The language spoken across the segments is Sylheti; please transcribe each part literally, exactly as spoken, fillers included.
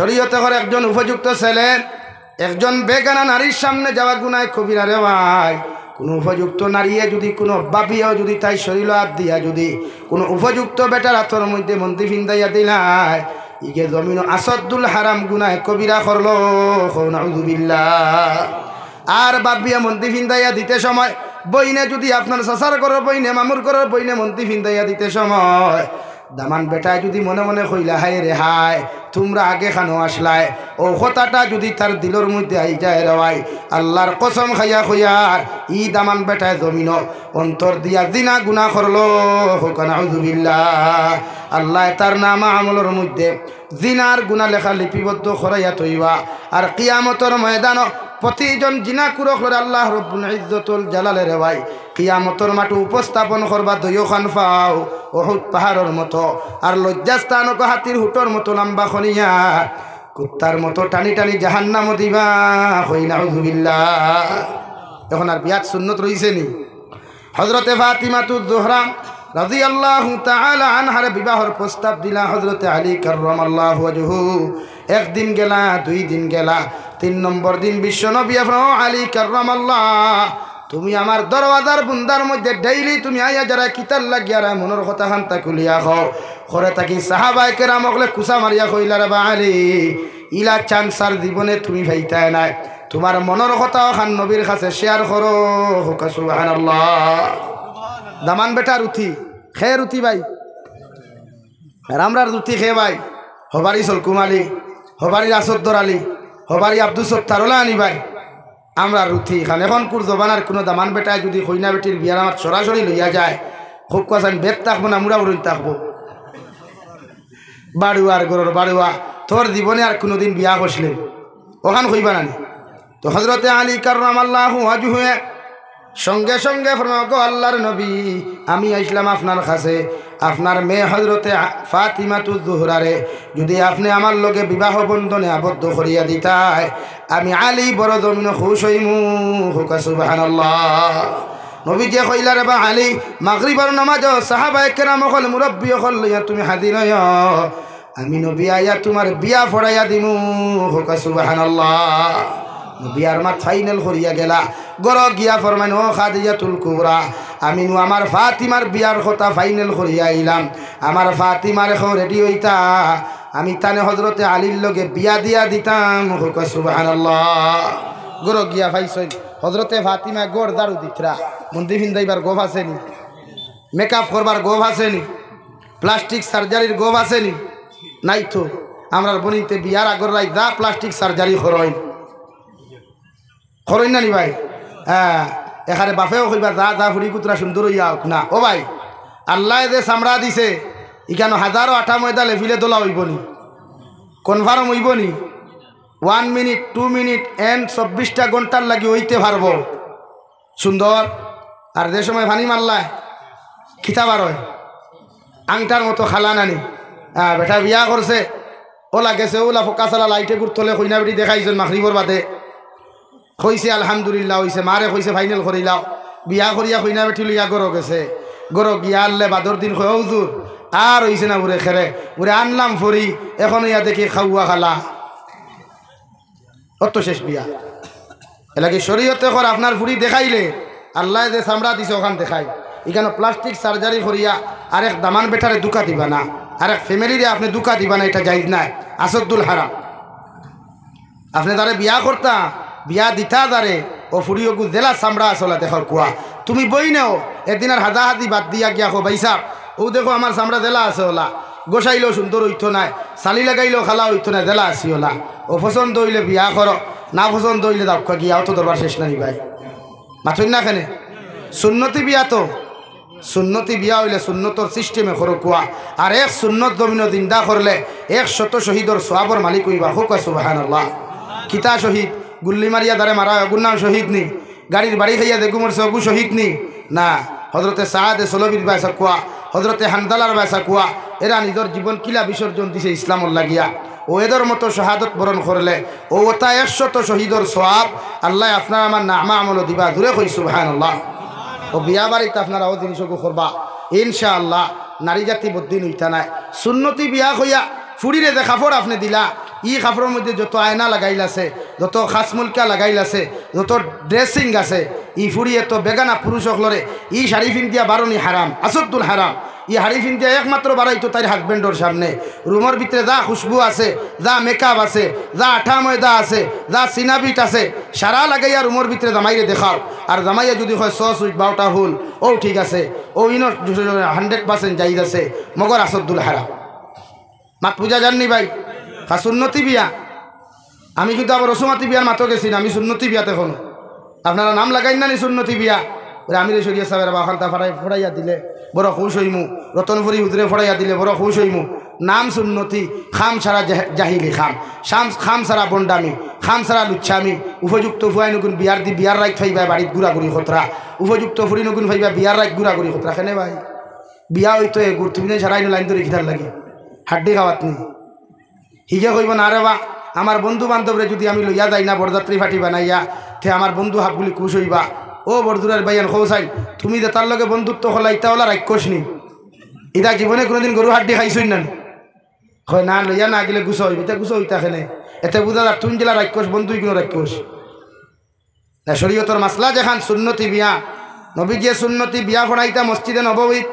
শরীয়তে করে একজন উপযুক্ত ছেলে একজন বেগানা নারীর সামনে যাওয়া গুনায় কবিরা রে ভাই। কোনো উপযুক্ত নারীয়ে যদি, কোনো বাবিয়েও যদি তাই শরীর হাত দিয়া যদি কোনো উপযুক্ত বেটার হাতর মধ্যে মন্দি ফিন্দাইয়া দিলায়, ইগে জমিন আসদ্দুল হারাম গুনায় কবিরা করলো। কও নাউজুবিল্লাহ। আর বাবিয়ে মন্দি ফিন্দাইয়া দিতে সময়, বইনে যদি আপনার চাচার ঘরর বইনে, মামুর ঘরর বইনে মন্দি ফিন্দাইয়া দিতে সময়, দামান বেটায় যদি মনে মনে কইলা, "হায় রে হায়, তুমরা আগে খানো আসলায়", অউ কথাটা যদি তার দিলর মধ্যে আই যায় রে ভাই, আল্লার কসম খাইয়া কইয়ার, ই দামান বেটায় জমিন অন্তর দিয়া জিনা গুনা করলো। কও নাউজুবিল্লাহ। আল্লায় তার নামা আমলর মধ্যে জিনার গুনা লেখা লিপিবদ্ধ করাইয়া থইবা। আর কিয়ামতর ময়দানো প্রতিজন জিনা কুরকলরে আল্লাহ রব্বুল ইজ্জতুল জালালে রে ভাই, কিয়ামতর মাঠো উপস্থাপন করবা দুইওখান পাও উহুদ পাহাড়র মতো, আর লজ্জাস্থানকে হাতির হুটর মতো লম্বা করিয়া। কুত্তার মতো টানি টানি জাহান্নামো দিবা। কই নাউজুবিল্লাহ। এখন আর বিয়াত সুন্নত রইছে নি? হযরতে ফাতিমাতুজ জোহরা রাদিয়াল্লাহু তাআলা আনহারে বিবাহর প্রস্তাব দিলা হযরতে আলী কাররামাল্লাহু ওয়াজহু। একদিন গেলা, দুই দিন গেলা, তিন নম্বর দিন বিশ্বনবী আফরো আলী কাররামাল্লাহ, তুমি আমার দরওয়াজার বুন্দার মধ্যে ডেইলি তুমি আইয়া যারা কিতার লাগিয়া রে মনর কথাখান তা খুলিয়া কও। করে থাকি সাহাবায়ে কেরাম অকলে কুসা মারিয়া কইলা, "রে বা আলী, ইলা চান্স আর জীবনে তুমি পাইতায় নায়। তুমার মনর কথাখান নবীর কাছে শেয়ার করো।" কউক্কা সুবহানাল্লাহ। দামান বেটার রুতি, কে রুতি ভাই? আর আমরার রুতি কে ভাই? হবারি সলকুম আলী, হবারি রাসদ্দর আলী, হবারি আব্দুস সত্তার, ওলা আনি ভাই। আমরার রুতি খান এখন কুর জমানার কোনো দামান বেটায় যদি কইনা বেটির বিয়ার আমার সরাসরি লইয়া যায়, খুব কাছান বেদ থাকবো না মুড়া উড়িন থাকবো। বাড়ুয়ার ঘরর বাড়ুয়া, তোর জীবনে আর কোনোদিন বিয়া করছিলে, ওখান কইবা না নি? তো হযরতে আলী কাররামাল্লাহু ওয়াজহুয়ে সঙ্গে সঙ্গে ফরমায়, "গো আল্লাহর নবী, আমি আইছলাম আপনার কাছে, আপনার মেয়ে হযরতে আ-, ফাতিমাতু জোহরারে যদি আপনে আমার লগে বিবাহ বন্ধনে আবদ্ধ করিয়া দিতায়, আমি আলী বড় জমিনো খুশ অইমু।" কউক্কা সুবহানাল্লাহ। নবীজিয়ে কইলা, "রে বা আলী, মাগরিবর নামাজো সাহাবায়ে কেরাম অকল, মুরব্বি অকল লইয়া তুমি হাজির অইও।" আমি নবী আইয়া তুমার বিয়া পড়াইয়া দিমু। কউক্কা সুবহানাল্লাহ। নবী আর মাত ফাইনাল করিয়া গেলা। ঘরো গিয়া ফরমাইন, "ও খাদিজাতুল কুবরা, আমি নু আমার ফাতিমার বিয়ার কথা ফাইনাল করিয়া আইলাম। আমার ফাতিমারে কও রেডি অইতা, আমি তানে হযরতে আলীর লগে বিয়া দিয়া দিতাম।" কউক্কা সুবহানাল্লাহ। ঘরো গিয়া পাইছইন হযরতে ফাতিমায় ঘর ঝাড়ু দিতরা, মন্দি ফিন্দাইবার গফ আছে নি? মেকআপ করবার গফ আছে নি? প্লাস্টিক সার্জারির গফ আছে নি? নাই তো। আমরার বইনতে বিয়ার আগর রাইত যা প্লাস্টিক সার্জারি করইন, করইন না নি ভাই? হ্যাঁ, এখানে বাপেও কইবা, "যা, যা, ফুড়ি কুতরা সুন্দর অইয়া অউক না।" ও ভাই, আল্লায় যে চামড়া দিছে, ইখানো হাজারো আটা ময়দা লেফিলে দলা অইবো নি? কনফার্ম অইবো নি? ওয়ান মিনিট, টু মিনিট, এন চব্বিশটা ঘন্টার লাগি অইতে পারবো সুন্দর। আর যে সময় পানি মারলায়, কিতা বার অয়? আংটার মতো খালা নানি। আহ, বেটা বিয়া করছে, ওলা গেছে, ওলা ফোকা চালা লাইটে গুড় তলে কইনা বেটি দেখাইছইন মাগরিবর বাদে। কইছে, "আলহামদুলিল্লাহ অইছে।" মারে কইছে, "ফাইনাল করিলাও।" বিয়া করিয়া কইনা বেটি লইয়া ঘরো গেছে। ঘরো গিয়া আল্লে বাদর দিন কয়, "ও হুজুর, আর অইছে না বুড়ে খেরে, বুড়ে আনলাম ফরি, এখন ইয়া দেখি খাওয়া খালা।" অত শেষ বিয়া। এলাকি শরীয়তে কর আপনার ফুড়ি দেখাইলে, আল্লায় যে চামড়া দিছে ওখান দেখাই। ইখানো প্লাস্টিক সার্জারি করিয়া আরেক দামান বেটারে ধুকা দিবা না, আরেক ফ্যামিলিরে আপনে ধুকা দিবা না, ইটা জায়েজ নায়, আসদ্দুল হারাম। আপনে যারে বিয়া করতা, বিয়া দিতা যারে, ও ফুড়ি ওগু যেলা চামড়া আছে ওলা দেখাউক্কা। তুমি বইনেও এদিন আর হাজাহাজি বাদ দিয়া গিয়া কও, "ভাইসাব, অউ দেখো আমার চামড়া যেলা আছে ওলা, গোসাইলেও সুন্দর অইতো নায়, ছালি লাগাইলেও খালা অইতো নায়, যেলা আছি ওলা। অউ পছন্দ অইলে বিয়া করো, না পছন্দ অইলে যাউক্কা গিয়া, অত দরবার শেষ না নি ভাই।" মাতইন না কেনে? সুন্নতি বিয়া তো, সুন্নতি বিয়া অইলে সুন্নতর সিস্টেমে করউক্কা। আর এক সুন্নত জমিনো জিন্দা করলে একশত শহীদর সওয়াবর মালিক অইবা। কউক্কা সুবহানাল্লাহ। কিতা শহীদ? গুল্লি মারিয়া যারে মারা অয়, অগুর নাম শহীদ নি? গাড়ির বাড়ি খাইয়া যেগু মরছে, অগু শহীদ নি? না। হযরতে সাআদে সলবির বায় সাকুয়া, হযরতে হানজালার বায় সাকুয়া, এরা নিজর জীবন কিলা বিসর্জন দিছে ইসলামর লাগিয়া। অউ এদর মতো শাহাদত বরণ করলে, অউ অতা একশত শহীদর সওয়াব আল্লায় আপনার আমার নামা আমলো দিবা। জুরে কই সুবহানাল্লাহ। অউ বিয়া বাড়িত আপনারা অউ জিনিস অগু করবা, ইনশাআল্লাহ নারী জাতি বদিন অইতা নায়। সুন্নতি বিয়া কইয়া ফুড়িরে যে কাপড় আপনে দিলা, ই কাপড়র মধ্যে যত আয়না লাগাইল আছে, যত খাসমুলকা লাগাইল আছে, যত ড্রেসিং আছে, ই ফুড়িয়ে তো বেগানা পুরুষ অকলরে ই শাড়ি ফিন্দিয়া বারনি হারাম, আসদ্দুল হারাম। ই শাড়ি ফিন্দিয়া একমাত্র বারাইতো তাইর হাজবেন্ডর সামনে। রুমর ভিতরে যা খুশবু আছে, যা মেকআপ আছে, যা আঠা ময়দা আছে, যা সিনাবিট আছে, সারা লাগাইয়া রুমর ভিতরে জামাইরে দেখাও। আর জামাইয়ে যুদি কয়, "সস উইচ বারোটা ফুল", ও ঠিক আছে, ও ইনো হান্ড্রেড পার্সেন্ট জাইজ আছে, মগর আসদ্দুল হারাম। মাত বুঝা যারনি ভাই? হা, সুন্নতি বিয়া। আমি কিন্তু আবার রসুমাতি বিয়ার মাতো গেছি না, আমি সুন্নতি বিয়াতে কইমু। আপনারা নাম লাগাইন না নি সুন্নতি বিয়া? ওরে আমিরে শরিয়ত সাবরে বা অখানতা ফড়াই-, ফড়াইয়া দিলে বড় খুশ অইমু, রতনপুরি হুজুরে ফড়াইয়া দিলে বড় খুশ অইমু। নাম সুন্নতি, কাম সারা জাহ-, জাহিলি কাম, কাম সারা ভন্ডামি, কাম সারা লুচ্চামি। উপযুক্ত ফুয়াইন অগুন বিয়ার দি-, বিয়ার রাইত পাইবা বাড়িত ঘুরাঘুরি খতরা, উপযুক্ত ফুড়িন অগুন পাইবা বিয়ার রাইত ঘুরাঘুরি খতরা। কেনে ভাই? বিয়া অইতো এগুর, তুমি না সারাইন লাইন ধরি কিতার লাগি? হাড্ডি খাওয়াত নি। হিগে কইবো, "না রে বা, আমার বন্ধু বান্ধবরে যুদি আমি লইয়া যাই না বরযাত্রী পার্টি বানাইয়া, তে আমার বন্ধু হাবগুলি খুশ অইবা।" ও বড়জোড়ার ভাইয়াইন, কও চাইন, তুমি যেতার লগে বন্ধুত্ব করলা, ইতা অলা রাক্ষস নি? ইতা জীবনে কুনুদিন গরু হাড্ডি খাইছইন না নি? কয়, "না, লইয়া না গেলে গুছা অইবো।" ইতা গুছা অইতা কেনে? এতে বুঝা যার তুইন যেলা রাক্ষস, বন্ধু ইগুনও রাক্ষস। না, শরিয়তর মাসলা যেখান সুন্নতি বিয়া, নবীজিয়ে সুন্নতি বিয়া ফড়াইতা মসজিদে নববীত।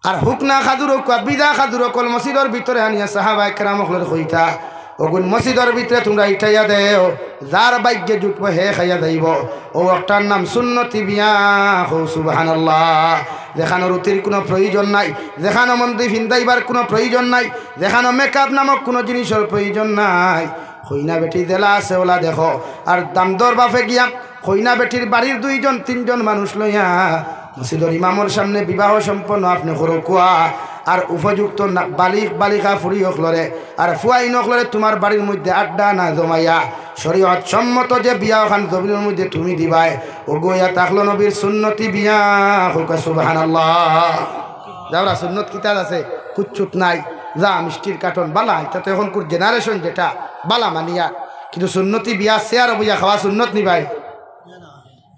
আর হুকনা খাজুর অকল, বিজা খাজুর অকল মসজিদর ভিতরে আনিয়া সাহাবায়ে কেরাম অকলরে কইতা, "অগুন মসজিদর ভিতরে তুমরা ইটাইয়া দেও, যার ভাগ্যে জুটবো হে খাইয়া যাইবো।" অউ একটার নাম সুন্নতি বিয়া। কও সুবহানাল্লাহ। যেখানো রুটির কুনু প্রয়োজন নাই, যেখানো মন্দি ফিন্দাইবার কুনু প্রয়োজন নাই, যেখানো মেকআপ নামক কুনু জিনিসর প্রয়োজন নাই, কইনা বেটি যেলা আছে অলা দেখো। আর দামদর বাফে গিয়া কইনা বেটির বাড়ির দুইজন তিনজন মানুষ লইয়া মসজিদর ইমামর সামনে বিবাহ সম্পন্ন আপনে করউক্কা। আর উপযুক্ত না-, বালিগ বালিগা ফুড়ি অকলরে আর ফুয়াইন অকলরে তুমার বাড়ির মধ্যে আড্ডা না জমাইয়া শরিয়ত সম্মত যে বিয়া অখান জমিনর মধ্যে তুমি দিবায়, অগু অইয়া থাকলো নবীর সুন্নতি বিয়া। কউক্কা সুবহানাল্লাহ। যাওরা সুন্নত কিতাত আছে, কুচ্ছুত নাই, যা মিষ্টির কার্টন বালা, ইতা তো এখনকুর generation যেটা বালা মানিয়া, কিন্তু সুন্নতি বিয়া চেয়ারো বইয়া খাওয়া সুন্নত নি ভাই?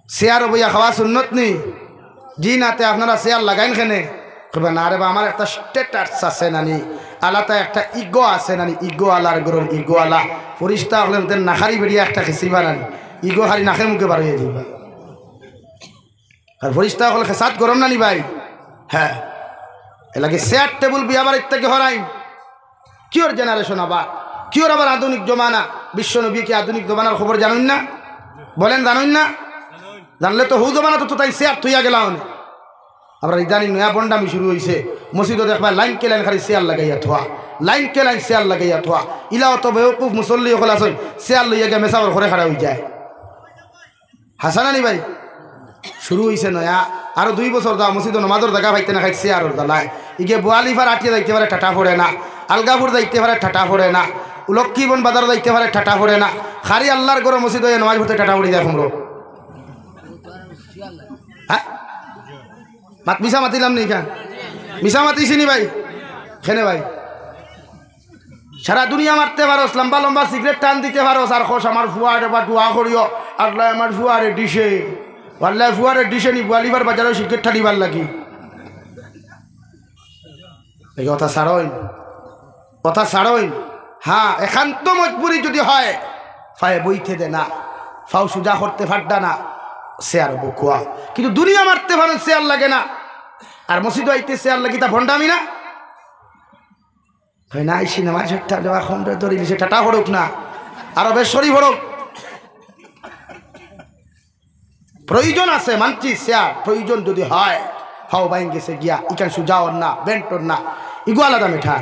চেয়ারো বইয়া খাওয়া সুন্নত নি? জি না, তে আপনারা চেয়ার লাগাইন কেনে? কইবা, "না রে বা, আমার একটা status আছে নানি, আলাদা একটা ego আছে নানি, ego আলার ঘরর ego আলা।" ফিরিস্তা অকলে তে নাখারি বেড়িয়া একটা খেসিবা নানি, ego খালি নাকে মুখে বার অইয়া যাইবা। আর ফিরিস্তা অকল খেসাত গরম না নি ভাই? হ্যাঁ। এরলাগি চেয়ার টেবুল বিয়া বাড়ির থাকি হরাইন। কিওর generation আবার? কিওর আবার আধুনিক জমানা? বিশ্ব নবী কি আধুনিক জমানার খবর জানইন না? বলেন, জানইন না? জানলে তো হউ জমানাত তো তাইন চেয়ার থইয়া গেলা অনে। আবার ইদানিং নয়া ভন্ডামি শুরু অইছে। মসজিদো দেখবা লাইন কে লাইন খালি চেয়ার লাগাইয়া থোয়া, লাইন কে লাইন চেয়ার লাগাইয়া থোয়া। ইলা অত বেওকুফ মুসল্লি অকল আছইন, চেয়ার লইয়া গিয়া মেসাবর ঘরে খাড়া অইযায়। হাছা না নি ভাই? শুরু অইছে নয়া। আরো দুই বছর যাও, মসজিদো নমাজর জাগা পাইতা না, খালি চেয়ারর জ্বালায়। ইগে বুয়ালিফার আটিয়া যাইতে পারে, ঠাটা পড়ে না। আলগাপুর যাইতে পারে, ঠাটা পড়ে না। লক্ষ্মীবন বাজার যাইতে পারে, ঠাটা পড়ে না। খালি আল্লার ঘরো মসজিদো নমাজ পড়তে ঠাটা পড়ি যায় কুমড়ো। হ্যাঁ? মাত মিছা মাতিলাম নি ইখান? মিছা মাতিছি নি ভাই? কেনে ভাই? সারা দুনিয়া মারতে পারোস, লম্বা লম্বা সিগারেট টান দিতে পারোস, আর কস, "আমার ফুয়ারে বা দোয়া করিও, আল্লায় আমার ফুয়ারে দিছে।" আল্লায় ফুয়ারে দিছে নি, বুয়ালিফার বাজারো সিগারেট টানিবার লাগি। এই কথা ছাড়ইন, কথা ছাড়ইন। হ্যাঁ, একান্ত মজবুরি যুদি হয়, পায়ে বইতে দে না, পাও সুজা করতে পারডা না, চেয়ারো বউক্কা। কিন্তু দুনিয়া মারতে পারো, চেয়ার লাগে না, আর মসজিদো আইতে চেয়ার লাগি, ইতা ভন্ডামি না? কয় না, এই সিনেমা ঝাট্টা দেওয়া কমরে ধরিলিছে, ঠাটা পড়ুক না, আরো বেশ শরীফ পড়ুক। প্রয়োজন আছে, মানছি চেয়ার, প্রয়োজন যুদি হয়, পাও বাইন গেছে গিয়া, ইখান সুজা অর না, বেন্ট অর না, ইগু আলাদা matter।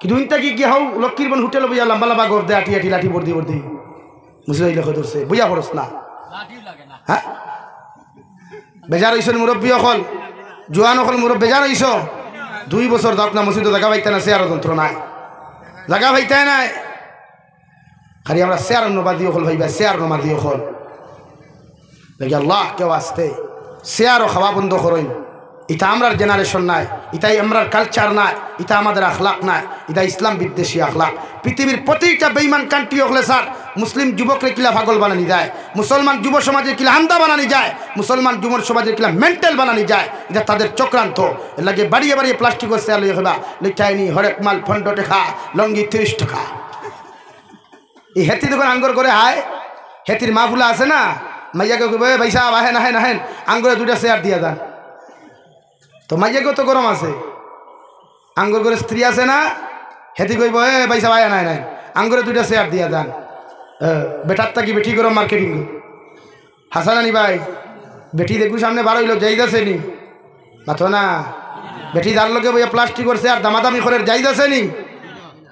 কিন্তু ইনতা কি গিয়া হউ লক্ষ্মীর বন হোটেলো বইয়া লম্বা লম্বা গফ দে, আটি আটি লাঠি বর্দি বর্দি। মুসলিম এই লোকে ধরছে, বইয়া পড়স না। হ্যাঁ? বেজার অইছইন মুরব্বি অকল, জোয়ান অকল মুরব্বি বেজার অইছো। দুই বছর যাউক না মসজিদো জাগা পাইতা না, চেয়ারর যন্ত্রণায়। জাগা পাইতায় নায়। খালি আমরা চেয়ারর নমাজি অকল পাইবা, চেয়ারর নমাজি অকল। লাগি আল্লাহ কেউ আসতে চেয়ারো খাওয়া বন্ধ করইন। ইতা আমরার generation নায়, ইতাই আমরার culture নায়, ইতা আমাদের আখলাক নায়, ইতা ইসলাম বিদ্বেষী আখলাক। পৃথিবীর প্রতিটা বেইমান country অকলে স্যার, মুসলিম যুবকরে কিলা পাগল বানানি যায়, মুসলমান যুব সমাজরে কিলা আন্ধা বানানি যায়, মুসলমান যুব সমাজরে কিলা mental বানানি যায়, ইতা তাদের চক্রান্ত। এরলাগি বাড়িয়ে বাড়িয়ে প্লাস্টিকর চেয়ার লইয়া কইবা, লিখাইনি হরেক মাল পনেরো টাকা, লঙ্গি তিরিশ টাকা। ই হেতি যখন আঙ্গর ঘরে আয়, হেতির মা ফুলা আছে না, মাইয়াকে কইবো, "এ ভাইসাব, আহেন, আহেন, আহেন, আঙ্গরে দুইটা চেয়ার দিয়া যান।" তো মাইয়াকেও তো গরম আছে, আঙ্গর ঘরে স্ত্রী আছে না, হেতি কইবো, "এ ভাইসাব, আহেন, আহেন, আহেন, আঙ্গরে দুইটা চেয়ার দিয়া যান।" এ, বেটার থাকি বেটি গরম মার্কেটিং। হাছা নানি ভাই? বেটি দেখু সামনে বার অইলো, জাইজ আছে নি? মাতো না। বেটি যার লগে বইয়া প্লাস্টিক করছে আর দামাদামি করের, জাইজ আছে নি?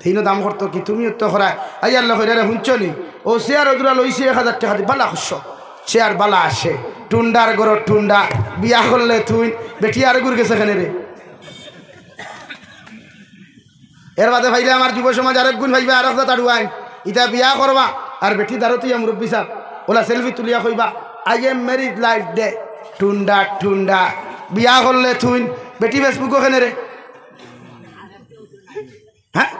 তিনও দাম করতো কি, তুমিও তো করায়। আইয়ার লগে রে, হুনছো নি? ও চেয়ার ওগুরা লইছে এক হাজার টেকা দি, বালা খুশো। চেয়ার বালা আছে। টুন্ডার ঘরর টুন্ডা, বিয়া করলে তুই, বেটি আরগুর গেছে কেনে রে? এর বাদে পাইলে আমার যুব সমাজ আরেক গুণ পাইবা, আরেক জাত আড়ুয়াইন। ইতা বিয়া করবা, আর বেটি দারো তুইয়া মুরব্বি সাব, ওলা সেলফি তুলিয়া কইবা, "I am married life day।" টুন্ডা, টুন্ডা। বিয়া করলে তুই, বেটি Facebook-ও কেনে রে? হ্যাঁ?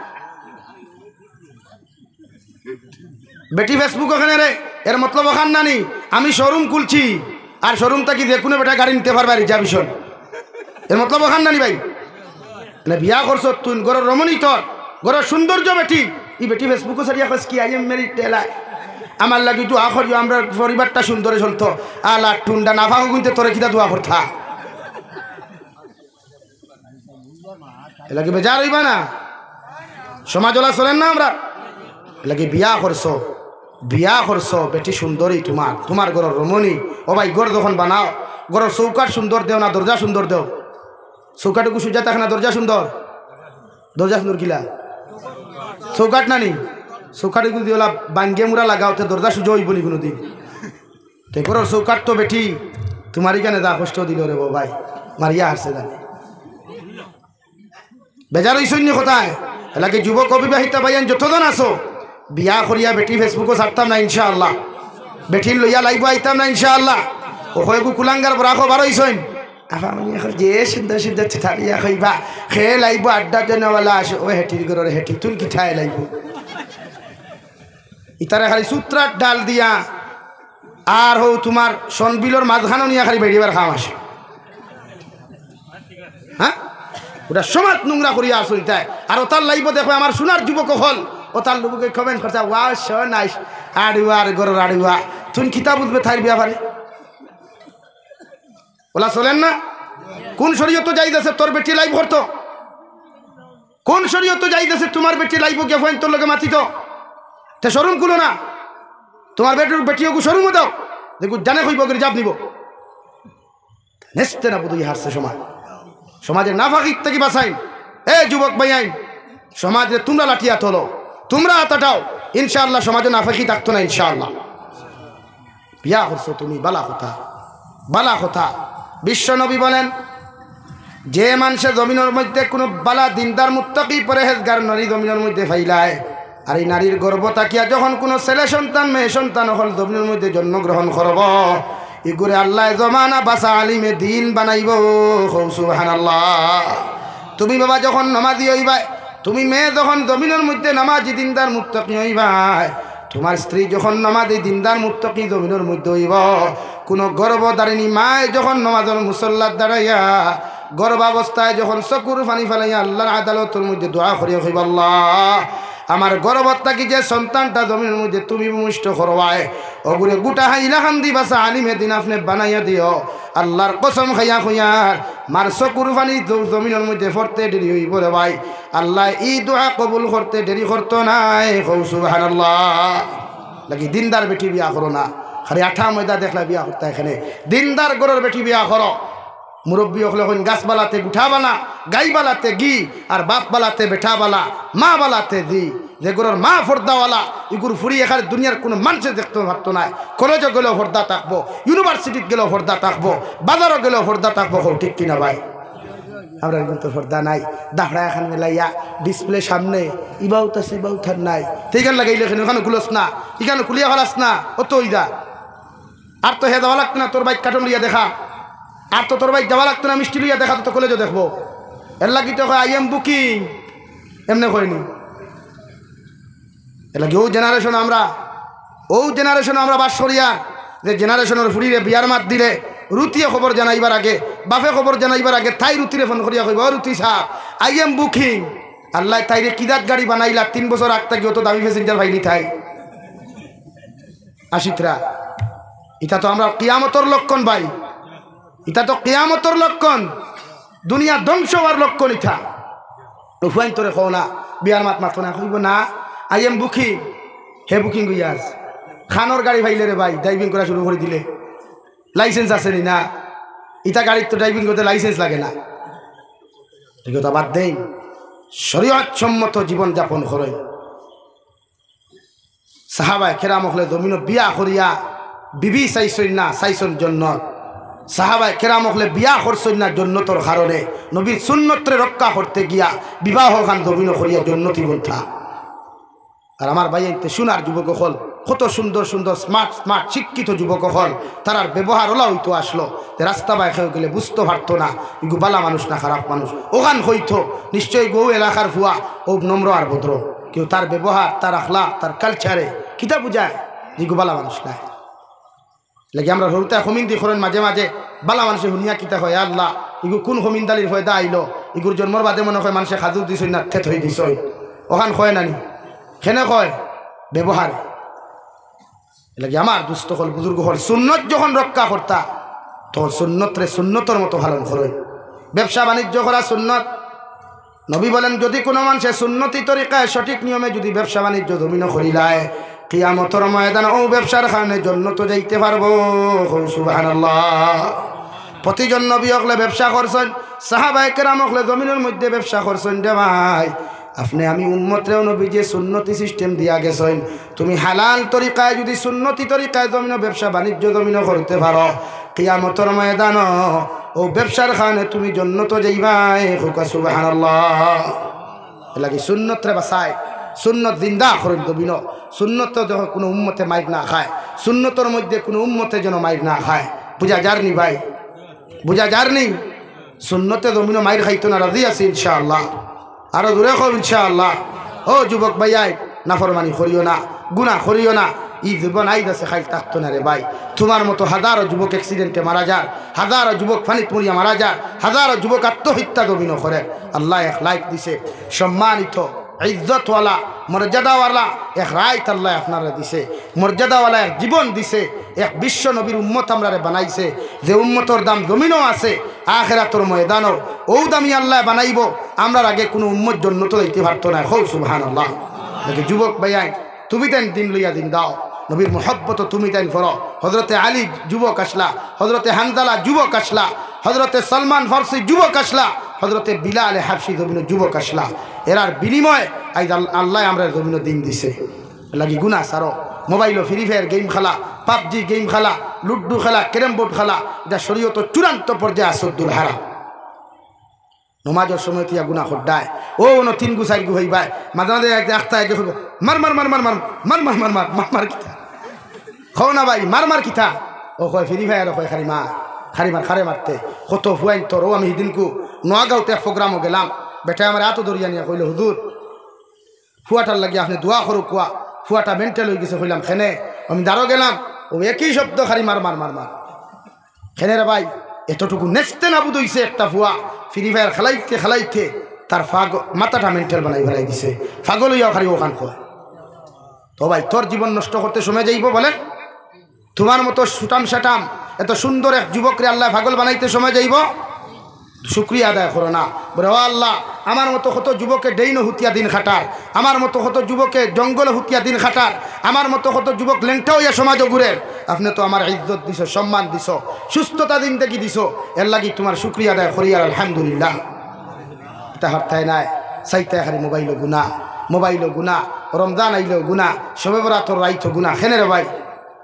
বেটি Facebook-ও কেনে রে? এর মতলব অখান নানি, আমি শোরুম খুলছি, আর শোরুম থাকি যে কুনু বেটা গাড়ি নিতে পারবা reservation। এর মতলব অখান নানি ভাই? মানে বিয়া করছস তুই, ঘরর রমণী তোর, ঘরর সৌন্দর্য বেটি, ই বেটি Facebook-ও ছাড়িয়া কইস কি, "I am married day life।" আমার লাগি দোয়া করিও, আমরার পরিবারটা সুন্দরে চলতো। আলা টুন্ডা নাফাক গুনতে তোরে কিতা দোয়া করতা? এর লাগি বেজার অইবা না? সমাজ ওলা চলের না আমরার? এর লাগি বিয়া করছো, বিয়া করছো, বেটি সুন্দরী তুমার, তুমার ঘরর রমণী। ও ভাই, ঘর যখন বানাও, ঘরর চৌকাঠ সুন্দর দেও না দরজা সুন্দর দেও? চৌকাঠ এগু সুজা থাকে না, দরজা সুন্দর? দরজা সুন্দর কিলা? চৌকাঠ নানি? চৌকাঠ এগু দি ওলা বাঙ্গে মুড়া লাগাও, তে দরজা সুজা অইবো নি কুনুদিন? তে ঘরর চৌকাঠ তো বেটি তুমার ইখানে যা কষ্ট দিলো রে বো ভাই, মারিয়া হারছে জানে। বেজার অইছইন নি কথায়? এর লাগি যুবক অবিবাহিতা ভাইয়াইন যতজন আছো, বিয়া করিয়া বেটি Facebook-ও ছাড়তাম না ইনশাআল্লাহ, বেটির লইয়া live-ও আইতাম না ইনশাআল্লাহ। ও কয়গু কুলাঙ্গার বরাকও বার অইছইন। আফা মানে এখন যে সুন্দর সুন্দর থালিয়া কইবা, খে live-ও আড্ডা দেনেওয়ালা আছে, ও হেটির ঘরর হেটি, তুই কিতায় live-ও? ইতারে খালি সুত্রার ডাল দিয়া, আর হউ তুমার সনবিলর মাঝখানো নিয়া খালি বেড়িবার কাম আছে। হ্যাঁ, ওটা সমাজ নোংরা করিয়া আছো ইতায়। আর ওতার live-ও দেখো আমার সোনার যুবক অকল, ওতার লোকে comment করছে, "Wow, so nice।" আড়ুয়ার ঘরর আড়ুয়া, তুই কিতা বুঝবে তাইর ব্যাপারে? ওলা চলের না? কোন শরীয়তো জায়েজ আছে তোর বেটি live করতো? কোন শরীয়তো জায়েজ আছে তুমার বেটি live-ও গিয়া ফুয়াইন্তর লগে মাতিতো? তে শোরুম খুলো না, তুমার বেটির বেটি ওগু শোরুমও দেও, দেখো জানে কইবো, গিরি জাব নিবো। নেস্তে না বুধুই হারছে সমাজ, সমাজর নাফাকিত থাকি বাঁচাইন। এ যুবক ভাইয়াইন, সমাজরে তুমরা লাঠিয়া তোলো, তুমরা আত আটাও, ইনশাআল্লাহ সমাজো নাফাকি থাকতো না ইনশাআল্লাহ। বিয়া করছো তুমি, বালা কথা, বালা কথা। বিশ্ব নবী বলেন, যে মানষে জমিনর মধ্যে কুনু বালা দিনদার মুত্তাকি পরহেজগার নারী জমিনর মধ্যে ফাইলায়, আর ই নারীর গর্ভ থাকিয়া যখন কুনু ছেলে সন্তান মেয়ে সন্তান অকল জমিনর মধ্যে জন্মগ্রহণ করবো, ইগুরে আল্লায় জমানা বাসা আলিমে দিন বানাইবো। কও সুবহানাল্লাহ। তুমি বাবা যখন নামাজি অইবায়, তুমি মেয়ে যখন জমিনর মধ্যে নামাজি দিনদার মুত্তাকি অইবায়, তুমার স্ত্রী যখন নামাজি দিনদার মুত্তাকি জমিনর মধ্যে অইবো, কুনু গর্ভধারিণী মায় যখন নামাজর মুসল্লাত দাঁড়াইয়া, গর্ভাবস্থায় যখন চকুর পানি ফালাইয়া আল্লার আদালতর মধ্যে দোয়া করিয়া কইবা, "আল্লাহ, আমার গর্ভত থাকি যে সন্তানটা জমিনর মধ্যে তুমি ভূমিষ্ঠ করবায়, ওগুরে গুটা হাইলাকান্দি বাসা আলিমে দিন আপনে বানাইয়া দিও।" আল্লার কসম খাইয়া কইয়ার, মার চকুর পানি জ-, জমিনর মধ্যে পড়তে দেরি অইবো রে ভাই। আল্লায় ই দোয়া কবুল করতে দেরি করতো নায়। কও সুবহানাল্লাহ। লাগি দিনদার বেটি বিয়া করো না, খালি আঠা ময়দা দেখলা বিয়া করতা এখানে। দিনদার ঘরর বেটি বিয়া করো। মুরব্বি অকলে কইন, "গাছ বালাতে গুঠা বালা, গাই বালাতে গি, আর বাপ বালাতে বেটা বালা, মা বালাতে জি।" যে ঘরর মা পর্দাওয়ালা, ইগুর ফুড়ি এখানে দুনিয়ার কুনু মানষে দেখতো পারতো নায়। কলেজো গেলেও পর্দা থাকবো, ইউনিভার্সিটিত গেলেও পর্দা থাকবো, বাজারো গেলেও পর্দা থাকবো। কও ঠিক কিনা ভাই? আমরার কিন্তু পর্দা নাই। দাফড়া এখান মেলাইয়া ডিসপ্লে সামনে, ইবাউত আছে, ইবাউত আর নাই। তে ইখান লাগাইলে কেনে? ইখান খুলস না, ইখান খুলিয়া ফালাস না, অতো অইযা। আর তো হে যাওয়া লাগতো না, তোর বাইক কাটন লইয়া দেখা। আর তো তোর বাইক যাওয়া লাগতো না, মিষ্টি লইয়া দেখা, তো, তো কলেজো দেখবো। এর লাগি তো কয়, "I am booking।" এমনে কয়নি। এর লাগি অউ generation আমরা, অউ generation আমরা বাস করিয়ার, যে generationর ফুড়িরে বিয়ার মাত দিলে, রুতিয়ে খবর জানাইবার আগে, বাপে খবর জানাইবার আগে, তাই রুতিরে ফোন করিয়া কইবো, "ও রুতি সাব, I am booking।" আল্লায় তাইরে কি জাত গাড়ি বানাইলা, তিন বছর আগ থাকি অতো দামি passenger পাইনি তাই। আশিকরা, ইটা তো আমরার কিয়ামতর লক্ষণ ভাই, ইটা তো কিয়ামতর লক্ষণ, দুনিয়া ধ্বংস অওয়ার লক্ষণ ইটা। ও ফুয়াইন্তরে কও না, বিয়ার মাত মাতো না, কইবো না, "I am booking।" হে বুকিং অইয়া আছে। খানোর গাড়ি পাইলে রে ভাই, ড্রাইভিং করা শুরু করি দিলে, লাইসেন্স আছে নি না? ইটা গাড়ির তো ড্রাইভিং করতে লাইসেন্স লাগে না। ঠিক কথা বাদ দেইন, শরীয়ত সম্মত জীবন যাপন করইন। সাহাবায়ে কেরাম অকলে জমিনো বিয়া করিয়া বিবি চাইছইন না, চাইছইন জন্নত। সাহাবায়ে কেরাম অকলে বিয়া করছইন না জন্নতর কারণে, নবীর সুন্নতরে রক্ষা করতে গিয়া বিবাহ খান জমিনো করিয়া জন্নতি বনতা। আর আমার ভাইয়াইন্তে সোনার যুবক অকল, কত সুন্দর সুন্দর স্মার্ট স্মার্ট শিক্ষিত যুবক অকল, তারার ব্যবহার অলা অইতো আসলো যে রাস্তা বায় কেউ গেলে বুঝতো পারতো না ইগু বালা মানুষ না খারাপ মানুষ। অখান কইতো নিশ্চয় গো এলাকার ফুয়া, ও নম্র আর ভদ্র। কেউ তার ব্যবহার, তার আখলাক, তার কালচারে কিতা বুঝায় যে ইগু বালা মানুষ নায়। লাগি আমরা হুরুতায় কমিন্দি করইন মাঝে মাঝে, বালা মানষে হুনিয়া কিতা কয়, "আল্লাহ, ইগু কুন কমিন্দালির পয়দা আইলো? ইগুর জন্মর বাদে মনে কয় মানষে খাজুর দিছইন না, থেতই দিছইন।" অখান কয় না নি? কেনে কয়? ব্যবহারে। এরলাগি আমার দুস্ত অকল, বুজুর্গ অকল, সুন্নত যখন রক্ষা করতা, তখন সুন্নতরে সুন্নতর মতো পালন করইন। ব্যবসা বাণিজ্য করা সুন্নত। নবী বলেন, যদি কুনু মানষে সুন্নতি তরিকায় সঠিক নিয়মে যদি ব্যবসা বাণিজ্য জমিনো করিলায়, কিয়ামতর ময়দানো অউ ব্যবসার কারণে জন্নতো যাইতে পারবো। কও সুবহানাল্লাহ। প্রতিজন নবী অকলে ব্যবসা করছইন, সাহাবায়ে কেরাম অকলে জমিনর মধ্যে ব্যবসা করছইন। রে ভাই, আপনে আমি উম্মতরেও নবীজিয়ে সুন্নতি সিস্টেম দিয়া গেছইন। তুমি হালাল তরিকায় যদি সুন্নতি তরিকায় জমিনো ব্যবসা বাণিজ্য জমিনো করতে পারো, কিয়ামতর ময়দানো অউ ব্যবসার কারণে তুমি জন্নতো যাইবায়। কউক্কা সুবহানাল্লাহ। এরলাগি সুন্নতরে বাচাই, সুন্নত জিন্দা করইন জমিনো। সুন্নত তো দেখো কুনু উম্মতে মাইর না খায়, সুন্নতর মধ্যে কুনু উম্মতে যেন মাইর না খায়। বুঝা যার নি ভাই? বুঝা যার নি? সুন্নতে জমিনো মাইর খাইতো না, রাজি আছি ইনশাআল্লাহ। আরো জোরে কও ইনশাআল্লাহ। ও যুবক ভাইয়াইন, নাফরমানি করিও না, গুনা করিও না। ই জীবন আইজ আছে, কাইল থাকতো না রে ভাই। তুমার মতো হাজারো যুবক অ্যাক্সিডেন্টে মারা যার, হাজারো যুবক পানিত মরিয়া মারা যার, হাজারো যুবক আত্মহত্যা জমিনো করের। আল্লায় এক লাইফ দিছে, সম্মানিত, ইজ্জতওয়ালা, মর্যাদাওয়ালা এক রাইত আল্লায় আপনারে দিছে, মর্যাদাওয়ালা এক জীবন দিছে, এক বিশ্ব নবীর উম্মত আমরারে বানাইছে, যে উম্মতর দাম জমিনো আছে, আখেরাতর ময়দানো অউ দামি আল্লায় বানাইবো। আমরার আগে কুনু উম্মত জন্নতো যাইতে পারতো নায়। কও সুবহানাল্লাহ। দেখি যুবক ভাইয়াইন, তুমি তাইন দিন লইয়া দিন দাও, নবীর মহব্বতো তুমি তাইন পড়ো। হজরতে আলী যুবক আছলা, হজরতে হানজালা যুবক আছলা, হজরতে সলমান ফার্সি যুবক আছলা, হজরতে বিলালে হাবশি জমিনো যুবক আছলা। এরার বিনিময়ে আইজ আল-, আল্লায় আমরারে জমিনো দিন দিছে। লাগি গুনা সারো, মোবাইলো ফ্রি ফায়ার গেম খেলা, পাবজি গেম খেলা, লুডু খেলা, ক্যারম বোর্ড খেলা, ইটা শরীয়তো চূড়ান্ত পর্যায়ে আশাদ্দুল হারাম। নমাজর সময় থিয়া গুনা কররায়। অউ অনো তিনগু চাইরগু অইবায়, মাঝে মাঝে এক, একটা একে কইবো, "মার, মার, মার, মার, মার।" "মার, মার, মার, মার।" "মার, মার কিতা?" কও না ভাই, "মার, মার কিতা?" অউ কয়, "ফ্রি ফায়ার।" অউ কয়, "খালি মার, খালি মার, খালি মারতে।" কত ফুয়াইন্তর, অউ আমি হিদিনকু নোয়াগাঁওত এক প্রোগ্রামো গেলাম, বেটায় আমারে আতো ধরিয়া নিয়া কইলো, "হুজুর, ফুয়াটার লাগি আপনে দোয়া করউক্কা, ফুয়াটা মেন্টাল অইগেছে।" কইলাম, "কেনে?" "আমি দারো গেলাম, অউ একই শব্দ, খালি মার, মার, মার, মার।" কেনে রে ভাই, এতটুকু নেস্তে নাবুদ অইছে একটা ফুয়া, ফ্রি ফায়ার খেলাইতে খেলাইতে তার ফাগ-, মাথাটা মেন্টাল বানাই ফেলাই দিছে, পাগল অইয়া খালি অখান কয়। তো ভাই, তোর জীবন নষ্ট করতে সময় যাইবো বলেন? তুমার মতো সুটাম সাটাম এত সুন্দর এক যুবকরে আল্লায় পাগল বানাইতে সময় যাইবো? শুকরিয়া আদায় করো না। বলে, "ও আল্লাহ, আমার মতো কত যুবকে ড্রেইনো হুতিয়া দিন কাটার, আমার মতো কত যুবকে জঙ্গলো হুতিয়া দিন কাটার, আমার মতো কত যুবক লেংটা অইয়া সমাজো ঘুরের। আপনে তো আমারে ইজ্জত দিছো, সম্মান দিছো, সুস্থতা জিন্দেগি দিছো, এরলাগি তুমার শুকরিয়া আদায় করি আর আলহামদুলিল্লাহ।" ইতা হারতায় নায়, চাইতায় খালি মোবাইলো গুনা, মোবাইলো গুনা, রমজান আইলেও গুনা, শবে বরাতর রাইতো গুনা। কেনে রে ভাই?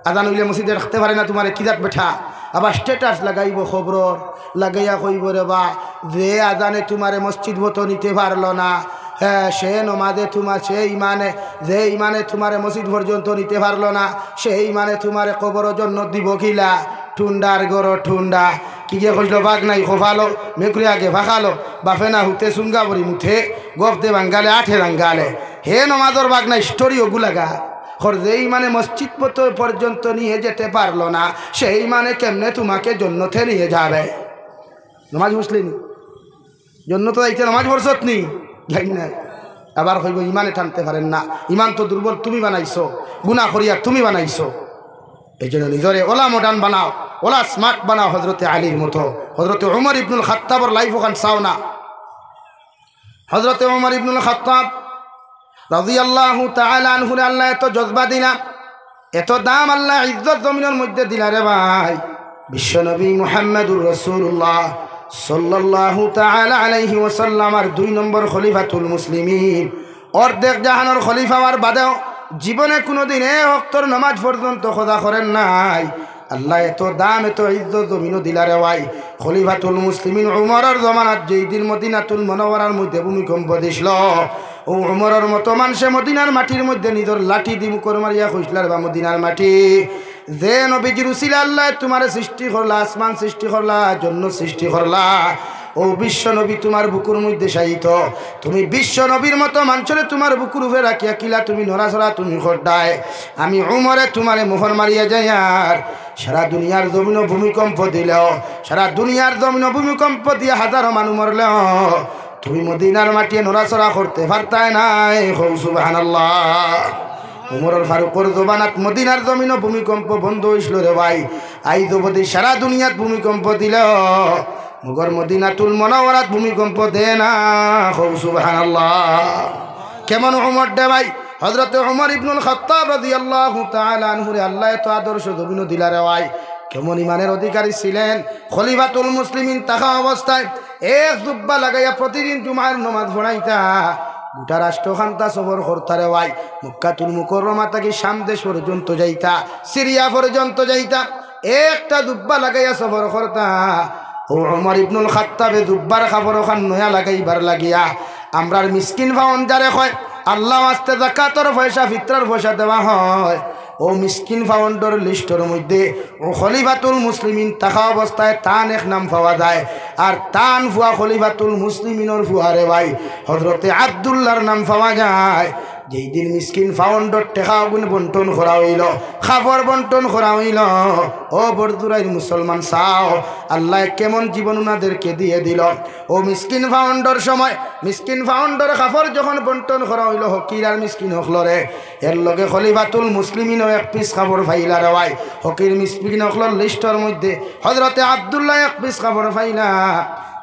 আজান অইলে মসজিদে রাখতে পারে না তুমারে, কি জাত বেটা? আবার স্ট্যাটাস লাগাইবো খবরর, লাগাইয়া কইবো, "রে বা, যে আজানে তুমারে মসজিদ মতো নিতে পারলো না, হ্যাঁ, সে নমাজে তুমার, সে ইমানে, যে ইমানে তুমারে মসজিদ পর্যন্ত নিতে পারলো না, সে ইমানে তুমারে কবরো জন্নত দিবো কিলা?" ঠুন্ডার ঘরো ঠুন্ডা। কিগে কইছলো, "বাঘ নাই খোফালো, মেকুরি আগে ফাঁকালো, বাফে না হুতে সুঙ্গা বড়ি মুথে, গফ দে বাঙ্গালে আঠে রাঙ্গালে।" হে নমাজর বাঘ নাই, স্টোরি ওগুলাগা। খর যে ইমানে মসজিদ পত-, পর্যন্ত নিয়ে যেতে পারলো না, সেই ইমানে কেমনে তুমাকে জন্নতে নিয়ে যাবে? নমাজ বুঝলি নি? জন্নতো যাইতে নমাজ পড়ছত নি? যাই নাই। আবার কইবো, "ইমানে টানতে পারের না, ইমান তো দুর্বল, তুমি বানাইছো, গুনা করিয়া তুমি বানাইছো।" এই জন্য নিজরে ওলা মডার্ন বানাও, ওলা স্মার্ট বানাও হজরতে আলীর মতো। হজরতে উমর ইবনুল খাত্তাবর লাইফ অখান চাও না। হজরতে উমর ইবনুল খাত্তাব রাদিয়াল্লাহু তাআলা আনহুরে আল্লায় এত জজবা দিলা, এত দাম আল্লায় ইজ্জত জমিনর মধ্যে দিলা রে ভাই। বিশ্বনবী মুহাম্মাদুর রাসূলুল্লাহ সাল্লাল্লাহু তাআলা আলাইহি ওয়াসাল্লাম আর দুই নম্বর খলিফাতুল মুসলিমিন, অর্ধেক জাহানর খলিফা অওয়ার বাদেও জীবনে কুনুদিন এক ওয়াক্তর নামাজ পর্যন্ত কাজা করেন নাই। আল্লায় এত দাম, এত ইজ্জত জমিনো দিলা রে ভাই। খলিফাতুল মুসলিমিন উমরর জমানাত যেই দিন মদিনাতুল মুনাওয়ারার মধ্যে ভূমিকম্প দিছিল, অউ উমরর মতো মানষে মদিনার মাটির মধ্যে নিজর লাঠি দি মুখর মারিয়া কইছলা রে বা মদিনার মাটি, যে নবীজির উসিলা আল্লায় তুমারে সৃষ্টি করলা, আসমান সৃষ্টি করলা, জন্নত সৃষ্টি করলা, অউ বিশ্ব নবী তুমার বুকুর মধ্যে শায়িত। তুমি বিশ্ব নবীর মতো মানষরে তুমার বুকুর উপরে রাখিয়া কিলা তুমি নড়াচড়া তুমি কররায়? আমি উমরে তুমারে মুখর মারিয়া যাইয়ার সারা দুনিয়ার জমিনো ভূমিকম্প দিলেও, সারা দুনিয়ার জমিনো ভূমিকম্প দিয়া হাজারো মানুষ মরলেও তুমি মদিনার মাটিয়ে নড়াচড়া করতে পারতায় নায়। কও সুবহানাল্লাহ। উমরুল ফারুকর জমানাত মদিনার জমিনো ভূমিকম্প বন্ধ অইছিল রে ভাই। আইজ অবধি সারা দুনিয়াত ভূমিকম্প দিলেও মগর মদিনাতুল মুনাওয়ারাত ভূমিকম্প দেয় না। কও সুবহানাল্লাহ। কেমন উমর রে ভাই? হজরতে উমর ইবনুল খাত্তাব রাদিয়াল্লাহু তাআলা আনহুরে আল্লায় এত আদর্শ জমিনো দিলা রে ভাই। কেমন ইমানের অধিকারী ছিলেন। খলিফাতুল মুসলিমিন থাকা অবস্থায় এক জুব্বা লাগাইয়া প্রতিদিন জুমার নামাজ পড়াইতা। গোটা রাষ্ট্রখান্তা সফর করতা রে ভাই। মক্কাতুল মুকাররমা থাকি শাম দেশ পর্যন্ত যাইতা, সিরিয়া পর্যন্ত যাইতা। একটা জুব্বা লাগাইয়া সফর করতা। অউ উমর ইবনুল খাত্তাবে জুব্বার কাপড় অখান নয়া লাগাইবার লাগিয়া আমরার মিসকিন পাউন্ড যারে কয়, আল্লার ওয়াস্তে যাকাতর পয়সা, ফিতরার পয়সা দেওয়া হয়, অউ মিসকিন পাউন্ডর লিস্টর মধ্যে অউ খলিফাতুল মুসলিমিন থাকা অবস্থায় তান এক নাম পাওয়া যায়। আর তান ফুয়া খলিফাতুল মুসলিমিনর ফুয়া রে ভাই, হজরতে আব্দুল্লাহর নাম পাওয়া যায়। যেই দিন মিসকিন পাউন্ডর টেকা অগুন বন্টন করা অইলো, কাপড় বন্টন করা অইলো, ও বড়জোড়াইর মুসলমান চাও, আল্লায় কেমন জীবন উনাদেরকে দিয়া দিলো। অউ মিসকিন পাউন্ডর সময়, মিসকিন পাউন্ডর কাপড় যখন বন্টন করা অইলো ফকির আর মিসকিন অকলরে, এর লগে খলিফাতুল মুসলিমিনও এক পিস কাপড় পাইলা রে ভাই। ফকির মিসকিন অকলর লিস্টর মধ্যে হজরতে আব্দুল্লায় এক পিস কাপড় পাইলা।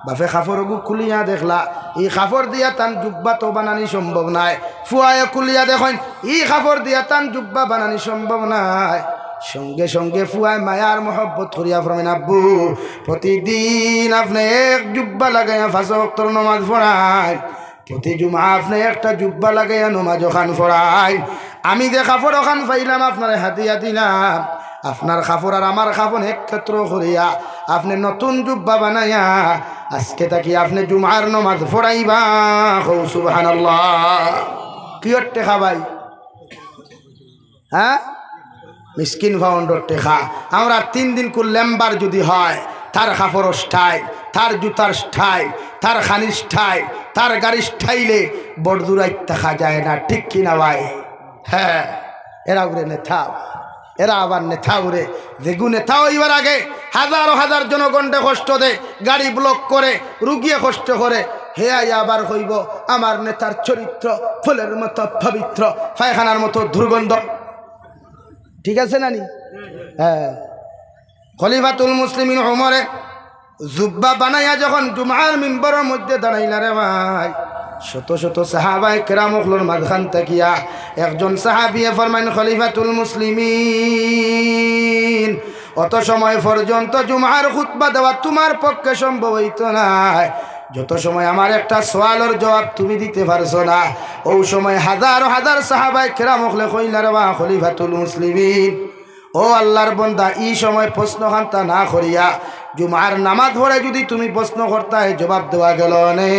বাপে কাপড় অগু খুলিয়া দেখলা, ই কাপড় দিয়া তান জুব্বা তো বানানি সম্ভব নায়। ফুয়ায় খুলিয়া দেখইন, ই কাপড় দিয়া তান জুব্বা বানানি সম্ভব নায়। সঙ্গে সঙ্গে ফুয়ায় মায়ার মহব্বত করিয়া ফরমাইন, আব্বু, প্রতিদিন আপনে এক জুব্বা লাগাইয়া পাঁচ ওয়াক্তর নামাজ পড়াইন, প্রতি জুমা আপনে একটা জুব্বা লাগাইয়া নামাজ অখান পড়াইন। আমি যে কাপড় অখান পাইলাম আপনারে হাদিয়া দিলাম, আপনার কাপড় আর আমার কাপড় এক ক্ষেত্র করিয়া আপনে নতুন জুব্বা বানাইয়া আজকে থাকি আপনে জুমার নামাজ পড়াইবা। কও সুবহানাল্লাহ। কিয়র টেকা ভাই? হ্যাঁ, মিসকিন পাউন্ডর টেকা। আমরার তিন দিনকুর লেম্বার যুদি হয়, তার কাপড়র স্টাইল, তার জুতার স্টাইল, তার খানির স্টাইল, তার গাড়ির স্টাইলে বড়জোড়াইত থাকা যায় না, ঠিক কি না ভাই? হ্যাঁ, এরা উরে নেতা, এরা আবার নেতা উরে। যেগু নেতা অইবার আগে হাজারো হাজার জনগণরে কষ্ট দেয়, গাড়ি ব্লক করে, রুগিয়ে কষ্ট করে, হে আইয়া আবার কইবো, আমার নেতার চরিত্র ফুলের মতো পবিত্র, পায়খানার মতো দুর্গন্ধ। ঠিক আছে না নি? হ্যাঁ। খলিফাতুল মুসলিমিন উমরে জুব্বা বানাইয়া যখন জুমার মিম্বরর মধ্যে দাঁড়াইলা রে ভাই, শত শত সাহাবায়ে কেরাম অকলর মাঝখান থাকিয়া একজন সাহাবিয়ে ফরমাইন, খলিফাতুল মুসলিমিন, অত সময় পর্যন্ত জুমার খুতবা দেওয়া তুমার পক্ষে সম্ভব অইতো নায়, যত সময় আমার একটা সওয়ালর জবাব তুমি দিতে পারছো না। অউ সময় হাজার হাজার সাহাবায়ে কেরাম অকলে কইলা রে বা খলিফাতুল মুসলিমিন, ও আল্লার বন্দা, ই সময় প্রশ্ন খান্তা না করিয়া জুমার নামাজ পড়ে যুদি তুমি প্রশ্ন করতায়, জবাব দেওয়া গেলো অনে।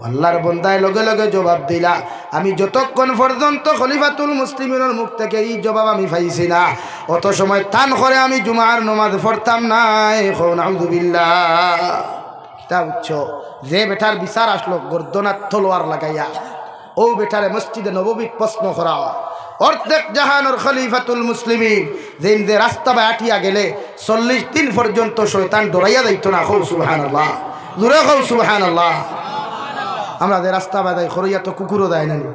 আল্লার বন্দায় লগে লগে জবাব দিলা, আমি যতক্ষণ পর্যন্ত খলিফাতুল মুসলিমিনর মুখ থেকে ই জবাব আমি পাইছি না, অত সময় তান করে আমি জুমার নামাজ পড়তাম নায়। কও নাউজুবিল্লাহ। কিতা বুঝছো? যে বেটার বিচার আসলো গর্দনাত তলোয়ার লাগাইয়া, অউ বেটারে মসজিদে নববীত প্রশ্ন করা অয়। অর্ধেক জাহানর খলিফাতুল মুসলিমিন যেইন যে রাস্তা বায় আটিয়া গেলে চল্লিশ দিন পর্যন্ত শয়তান ডরাইয়া যাইতো না। কও সুবহানাল্লাহ, জোরে কও সুবহানাল্লাহ। আমরা যে রাস্তা বায় যাই, খরইয়া তো কুকুরও যায় না নি,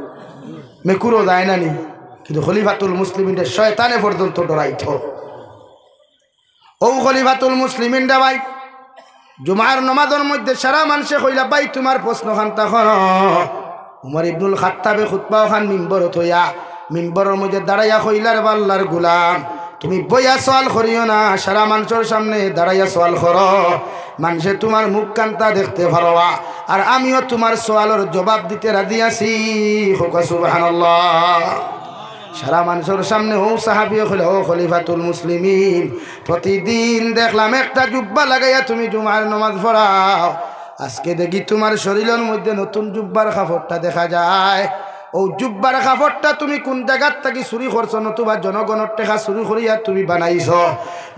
মেকুরও যায় না নি, কিন্তু খলিফাতুল মুসলিমিনরে শয়তানে পর্যন্ত ডরাইতো। ও খলিফাতুল মুসলিমিন রে ভাই, জুমার নমাজর মধ্যে সারা মানষে কইলা, "ভাই, তুমার প্রশ্ন খানতা করো।" উমর ইবনুল খাত্তাবে খুতবা অখান মিম্বরো থইয়া, মিম্বরর মধ্যে দাঁড়াইয়া কইলা, "রে আল্লার গুলাম, তুমি বইয়া সওয়াল করিও না, সারা মানষর সামনে দাঁড়াইয়া সওয়াল করো, মানষে তুমার মুখ খানতা দেখতে পারবা, আর আমিও তুমার সওয়ালর জবাব দিতে রাজি আছি।" কউক্কা সুবহানাল্লাহ। সারা মানষর সামনে অউ সাহাবিয়ে কইলা, "ও খলিফাতুল মুসলিমিন, প্রতিদিন দেখলাম একটা জুব্বা লাগাইয়া তুমি জুমার নমাজ পড়াও, আজকে দেখি তুমার শরীলর মধ্যে নতুন জুব্বার কাপড়টা দেখা যায়। অউ জুব্বার কাপড়টা তুমি কুন জাগাত থাকি চুরি করছো, নতুবা জনগণর টেকা চুরি করিয়া তুমি বানাইছো?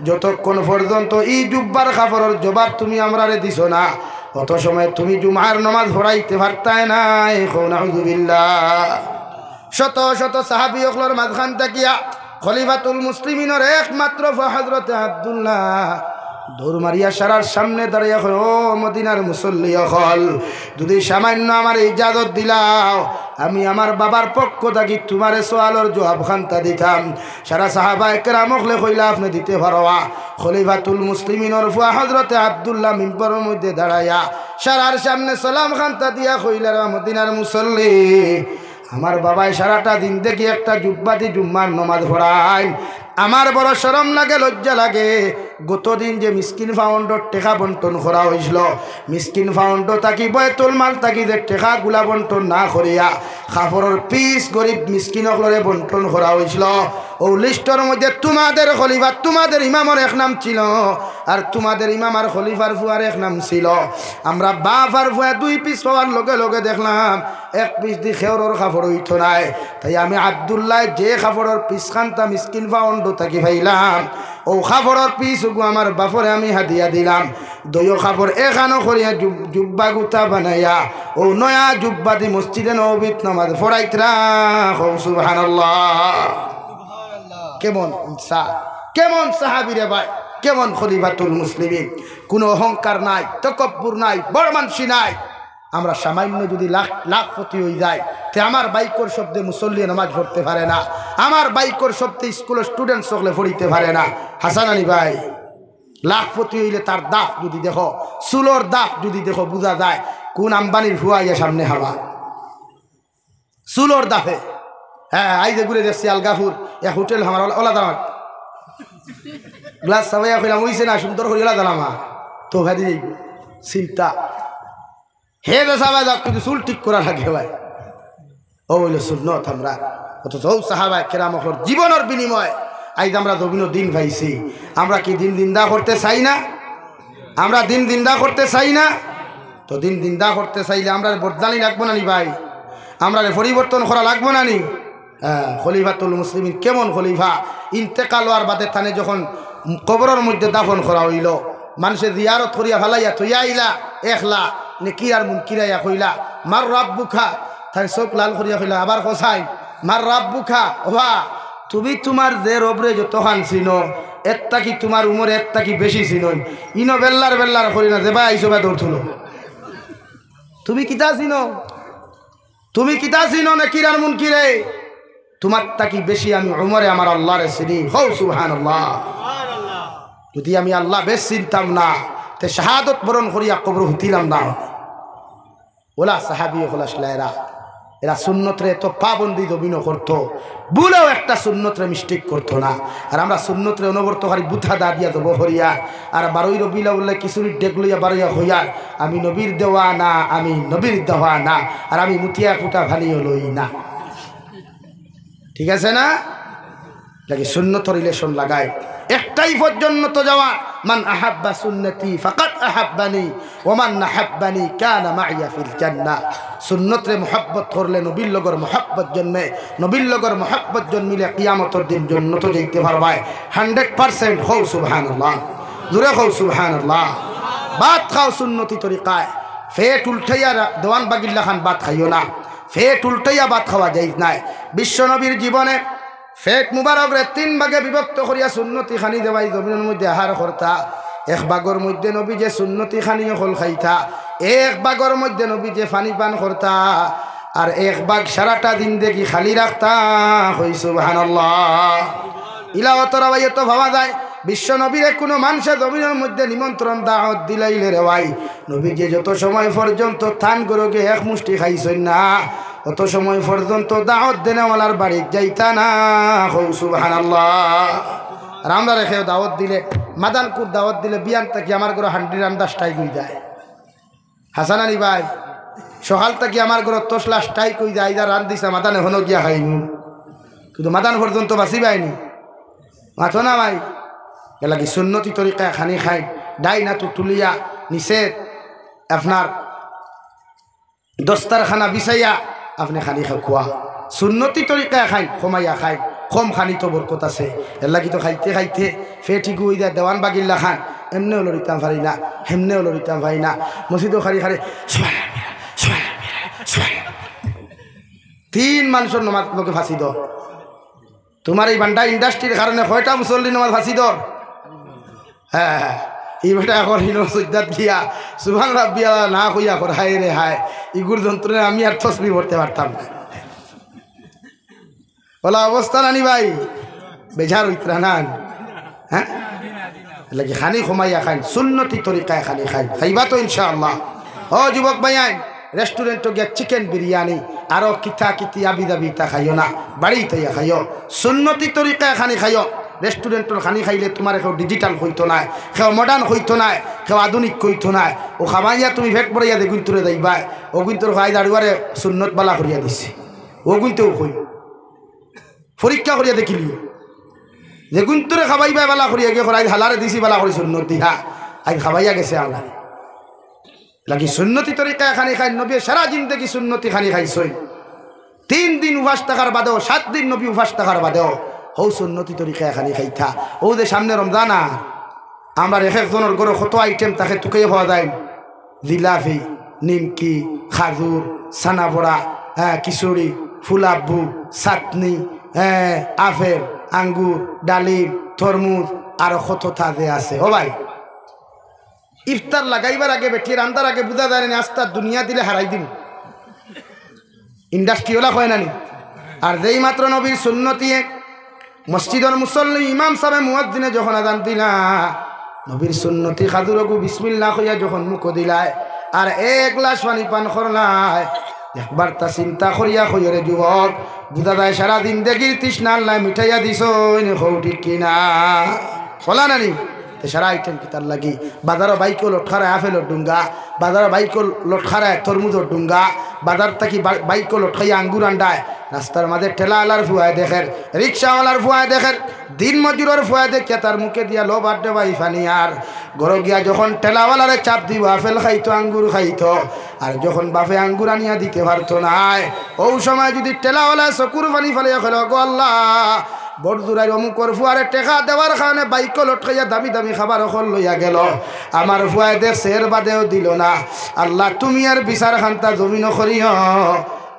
যতক্ষণ পর্যন্ত ই জুব্বার কাপড়র জবাব তুমি আমরারে দিছো না, অত সময় তুমি জুমার নমাজ পড়াইতে পারতায় নায়।" কও নাউজুবিল্লাহ। শত শত সাহাবী অকলর মাঝখান থাকিয়া খলিফাতুল মুসলিমিনর একমাত্র পুয়া হযরতে আব্দুল্লাহ দৌড় মারিয়া সারার সামনে দাঁড়াইয়া কয়, "ও মদিনার মুসল্লি অকল, যদি সামান্য আমারে ইজাজত দিলাও, আমি আমার বাবার পক্ষ থাকি তুমারে সওয়ালর জবাব খানতা দিতাম।" সারা সাহাবায়ে কেরাম অকলে কইলা, "আপনে দিতে পারবা।" খলিফাতুল মুসলিমিনর পুয়া হযরতে আব্দুল্লাহ মিম্বরর মধ্যে দাঁড়াইয়া সারার সামনে সালাম খানতা দিয়া কইলা, "রে মদিনার মুসল্লি, আমার বাবায় সারাটা জিন্দেগি একটা জুব্বাদি জুম্মার নমাজ পড়াইন। আমার বড় শরম লাগে, লজ্জা লাগে। গতদিন যে মিসকিন ফাউন্ডর টেকা বন্টন করা অইছিল, মিসকিন ফাউন্ড থাকি বয়তুল মাল থাকি যে টেকাগুলা বন্টন না করিয়া কাপড়র পিস গরিব মিসকিন অকলরে বন্টন করা অইছিল, অউ লিস্টর মধ্যে তুমাদের খলিফা, তুমাদের ইমামর এক নাম ছিল, আর তুমাদের ইমাম আর খলিফার পুয়ার এক নাম ছিল। আমরা বাপ আর পুয়া দুই পিস পাওয়ার লগে লগে দেখলাম এক পিস দি খেওরর কাপড় অইতো নায়। তাই আমি আব্দুল্লায় যে কাপড়র পিস খানতা মিসকিন ফাউন্ড থাকি পাইলাম, অউ কাপড়র পিস ওগু আমার বাপরে আমি হাদিয়া দিলাম। দুইও কাপড় একখানো করিয়া জুব-, জুব্বা গুতা বানাইয়া অউ নয়া জুব্বাদি মসজিদে নববীত নমাজ পড়াইতরা। কও সুবহানাল্লাহ। কেমন ইনসান, কেমন সাহাবী রে ভাই, কেমন খলিফাতুল মুসলিমিন। কুনু অহংকার নাই, তকব্বুর নাই, বড় মানষি নাই। আমরা সামান্য যদি লাখ-, লাখপতি অই যাই, তে আমার বাইকর শব্দে মুসল্লি নমাজ পড়তে পারে না, আমার বাইকর শব্দে স্কুলর স্টুডেন্টস অকলে পড়িতে পারে না। হাছা নানি ভাই? লাখপতি অইলে তার দাফ যদি দেখো, চুলর দাফ যদি দেখো, বুঝা যায় কুন আম্বানির পুয়া আইয়া সামনে হামার। চুলর দাফে। হ্যাঁ, আইজ এগুরে দেখছি আলগাফুর, এক হোটেল হামার ওলা, ওলা দামার। গ্লাস চাবাইয়া কইলাম, "অইছে না, সুন্দর করি ওলা দালামা।" তো ভাই যাইব। চিন্তা। হে যে চাবাই যাক, কিন্তু চুল ঠিক করা লাগে ভাই। অউ অইলো সুন্নত আমরা। অথচ অউ সাহাবায়ে কেরাম অকলর জীবনর বিনিময়ে আইজ আমরা জমিনো দিন পাইছি। আমরা কি দিন জিন্দা করতে চাই না? আমরা দিন জিন্দা করতে চাই না? তো দিন জিন্দা করতে চাইলে আমরারে বদলানি লাগবো না নি ভাই? আমরারে পরিবর্তন করা লাগবো না নি? হ্যাঁ, খলিফাতুল মুসলিমিন কেমন খলিফা? ইন্তেকাল অওয়ার বাদে তানে যখন কবরর মধ্যে দাফন করা অইলো, মানষে জিয়ারত করিয়া ফালাইয়া থইয়া আইলা একলা, নেকির আর মুনকির আইয়া কইলা, "মান রাব্বুকা?" তাইন চউখ লাল করিয়া কইলা, আবার কছাইন, "মান রাব্বুকা?" ওবা, তুমি তুমার যে রবরে যতখান চিনো, এর থাকি তুমার উমরে এর থাকি বেশি চিনইন। ইনো বেল্লার বেল্লার করি না, যেবায় আইছো বায় দৌড় তুলো। তুমি কিতা চিনো? তুমি কিতা চিনো নেকির আর মুনকিরে? তুমার থাকি বেশি আমি উমরে আমার আল্লারে চিনি। কও সুবহানাল্লাহ। যদি আমি আল্লা বেশ চিনতাম না, তে শাহাদত বরণ করিয়া কবরো হুতিলাম না। ওলা সাহাবী অকল আছলা এরা, এরা সুন্নতরে এত পাবন্দি জমিনো করতো, ভুলেও একটা সুন্নতরে mistake করতো না। আর আমরা সুন্নতরে অনবরত খালি বুথা দা দিয়া জবো করিয়ার, আর বারোই রবিউল আউয়ালে খিচুড়ির ডেগ লইয়া বারইয়া কইয়ার, "আমি নবীর দেওয়ানা, আমি নবীর দেওয়ানা, আর আমি মুতিয়া ফুটা পানিও লই না।" ঠিক আছে না? লাগে সুন্নতর relation লাগায়। একটাই পথ জন্নতো যাওয়ার, "মান আহাব্বা সুন্নতি ফাকাদ আহাব্বানি, ওয়া মান আহাব্বানি কানা মাইয়া ফিল জান্নাহ।" সুন্নতরে মহব্বত করলে নবীর লগর মহব্বত জন্মে, নবীর লগর মহব্বত জন্মিলে কিয়ামতর দিন জন্নতো যাইতে পারবায় hundred percent। কও সুবহানাল্লাহ, জোরে কও সুবহানাল্লাহ। ভাত খাও সুন্নতি তরিকায়, পেট উল্টাইয়া রা-, দেওয়ান বাগির লাখান ভাত খাইও না, পেট উল্টাইয়া ভাত খাওয়া জায়েজ নায়। বিশ্ব নবীর জীবনে পেট মুবারকরে তিন ভাগে বিভক্ত করিয়া সুন্নতি খানি দেওয়াই জমিনর মধ্যে আহার করতা। এক ভাগর মধ্যে নবীজিয়ে সুন্নতি খানি অকল খাইতা, এক ভাগর মধ্যে নবীজিয়ে পানি পান করতা, আর এক ভাগ সারাটা জিন্দেগি খালি রাখতা। কই সুবহানাল্লাহ। ইলা অত রাওয়ায়েতো পাওয়া যায়। বিশ্ব নবীরে কুনু মানষে জমিনর মধ্যে নিমন্ত্রণ দাওয়াত দিলাইলে রে ভাই, নবীজি যত সময় পর্যন্ত তান ঘরো গিয়া এক মুষ্টি খাইছইন না, অত সময় পর্যন্ত দাওয়াত দেনেওয়ালার বাড়িত যাইতা না। কও সুবহানাল্লাহ। আর আমরারে কেউ দাওয়াত দিলে, মাদানকুর দাওয়াত দিলে বিয়ান থাকি আমার ঘরো হান্ডি রান্দা স্টাইক অই যায়। হাছা নানি ভাই, সকাল থাকি আমার ঘরো তসলা স্টাইক অই যায়, আইজ রান্দিছা মাদানে হনো গিয়া খাইমু। কিন্তু মাদান পর্যন্ত বাঁচিবায়নি। মাতো না ভাই। এরলাগি সুন্নতি তরিকায় খানি খাইন, ডাইন আতো তুলিয়া নিচে আপনার দস্তারখানা বিছাইয়া আপনে খানি খা-, খুয়া। সুন্নতি তরিকায় খাইন, কমাইয়া খাইন, কম খানিত বরকত আছে। এরলাগি তো খাইতে খাইতে পেট ইগু অই যায় দেওয়ান বাগির লাখান, এমনেও লড়িতাম পারি না, হেমনেও লড়িতাম পারি না। মসজিদো খাড়ি খাড়ি, সুবহানাল্লাহ, সুবহানাল্লাহ, সুবহানাল্লাহ। তিন মানষর নমাজ তোমাকে ফাঁসি দেও। তুমার ই বান্ডা ইন্ডাস্ট্রির কারণে কয়টা মুসল্লি নমাজ ফাঁসি দেওর? হ্যাঁ, ই বেটা এখন হিনো সজ্জাত গিয়া সুবহান রাব্বিয়াল আলা না কইয়া কর, হায় রে হায়, ইগুর যন্ত্রণায় আমি আর তসবি পড়তে পারতাম না। অলা অবস্থা নানি ভাই, বেজার অইতরা না নি? হ্যাঁ, এরলাগি খানি কমাইয়া খাইন, সুন্নতি তরিকায় খানি খাইন, খাইবা তো ইনশাআল্লাহ। ও যুবক ভাইয়াইন, রেস্টুরেন্টো গিয়া চিকেন বিরিয়ানি, আরো কিতা কিতি আবি দাবি ইতা খাইও না, বাড়িত আইয়া খাইও, সুন্নতি তরিকায় খানি খাইও। রেস্টুরেন্টর খানি খাইলে তুমারে কেউ ডিজিটাল কইতো নায়, কেউ মডার্ন কইতো নায়, কেউ আধুনিক কইতো নায়। অউ খাবাইয়া তুমি পেট ভরাইয়া যেগুইন্তরে যাইবায়, অগুইন্তর খাই দাড়ুয়ারে সুন্নত বালা করিয়া দিছে, অগুইন্তেও কই। পরীক্ষা করিয়া দেখিলিও। যেগুইন্তরে খাবাইবায় বালা করিয়া গিয়া কর, আইজ হালারে দিছি বালা করি সুন্নত দি, হ্যাঁ, আইজ খাবাইয়া গেছে আল্লাহ। লাগি সুন্নতি তরিকায় খানি খাইন, নবীয়ে সারা জিন্দেগি সুন্নতি খানি খাইছইন। তিন দিন উপাস থাকার বাদেও, সাত দিন নবী উপাস থাকার বাদেও, হউ সুন্নতি তরিকায় খানি খাইতা। অউ যে সামনে রমজান আর, আমরার এক একজনর ঘরো কত আইটেম থাকে, তুকাইয়া পাওয়া যায়। জিলাপি, নিমকি, খাজুর, ছানাবড়া, হ্যাঁ, খিচুড়ি, ফুলাব্বু, চাটনি, হ্যাঁ, আপেল, আঙ্গুর, ডালিম, তরমুজ, আরো কততা যে আছে। ও ভাই, ইফতার লাগাইবার আগে, বেটি রান্দার আগে বুঝা যায় না, আস্তা দুনিয়া দিলে হারাই দিমু। ইন্ডাস্ট্রি অলা কয় না নি? আর যেই মাত্র নবীর সুন্নতিয়ে মসজিদর মুসল্লি ইমাম সাবে মুয়াজ্জিনে যখন আজান দিলা, নবীর সুন্নতি খাজুরগু বিসমিল্লাহ কইয়া যখন মুখো দিলায়, আর এক গ্লাস পানি পান করলায়, একবারতা চিন্তা করিয়া কইও রে যুবক, বুঝা যায় সারা জিন্দেগির তৃষ্ণা আল্লায় মিটাইয়া দিছইন, কও ঠিক কি না? অলা না নি? তে সারা আইটেম কিতার লাগি? বাজারো বাইকো লটকারায় আপেলর ডুঙ্গা, বাজারো বাইকো লটকারায় তরমুজর ডুঙ্গা, বাজার থাকি বা-, বাইকো লটকাইয়া আঙ্গুর আন্ডায়, রাস্তার মাঝে ঠেলাআলার ফুয়ায় দেখের, রিক্সাআলার ফুয়ায় দেখের, দিন মজুরর ফুয়ায় দেখিয়া তার মুখে দিয়া লো বাড্ডে ভাই পানি আর। ঘরো গিয়া যখন ঠেলাআলারে চাপ দিবো, আপেল খাইতো, আঙ্গুর খাইতো, আর যখন বাপে আঙ্গুর আনিয়া দিতে পারতো নায়, অউ সময় যুদি ঠেলাআলায় চকুর পানি ফালাইয়া কইলো, "গো আল্লাহ, বড়জুড়াইর অমুকর ফুয়ারে টেকা দেওয়ার কারণে বাইকো লটকাইয়া দামি দামি খাবার অকল লইয়া গেলো, আমার ফুয়ায় দেখছে, এর বাদেও দিলো না। আল্লাহ, তুমি এর বিচার খান্তা জমিনো করিও।"